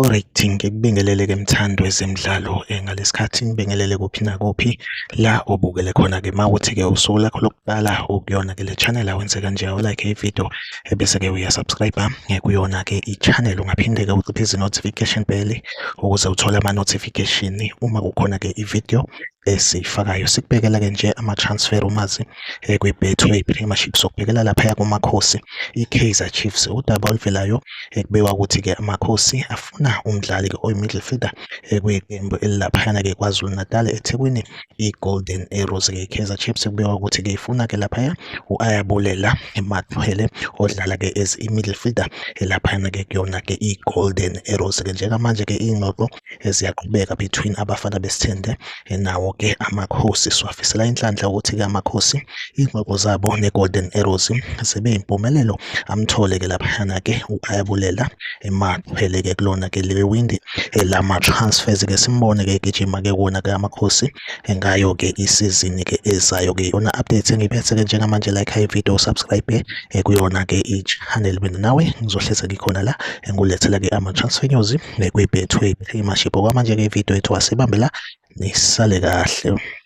Alright, ngikubingelele-ke mthandi wezemidlalo ngalesikhathi ngibingelele kuphi nakuphi la obukele khona-ke mawuthi-ke usuku lakho lokuqala ukuyona-ke le channel awenze kanje awulike i-video ebese-ke uyasubscribe kuyona-ke i-channel. Ungaphinde-ke uciphe notification bell ukuze uthole ama-notification uma kukhona-ke i-video esiyifakayo. Sikubhekela-ke nje ama-transfer rumours kwi-Betway Premiership. Sokubhekela laphaya kuMakhosi i-Kaizer Chiefs, udaba oluvelayo kubikwa ukuthi-ke Amakhosi afuna umdlali-ke oyi-midfielder kwiqembu elilaphayana-ke KwaZulu-Natal eThekwini i-Golden Arrows-ke. I-Kaizer Chiefs kubikwa ukuthi-ke ifuna-ke laphaya u-Ayabulela Mathwele odlala-ke as i-midfielder elaphayana-ke kuyona-ke i-Golden Arrows-ke. Njengamanje-ke iy'ngxoxo eziyaqhubeka between Abafana Besithende nawo-ke Amakhosi. Siwafisela inhlanhla ukuthi-ke Amakhosi iy'ngxoxo zabo ne-Golden Arrows zibe yimpumelelo, amthole-ke laphayana-ke u-Ayabulela Mathwele-ke kulona-ke leli windi lama-transfers-ke, simbone-ke egijima-ke kuwona-ke Amakhosi ngayo-ke isizini-ke ezayo-ke. Iyona update engiphethe-ke njengamanje. Like i-video, subscribe kuyona-ke i-channel. Mina nawe ngizohleze ngikhona la engulethela-ke ama-transfer news kwi-Betway Premiership. Okwamanje-ke ividiyo yethu asibambe la, nisale kahle.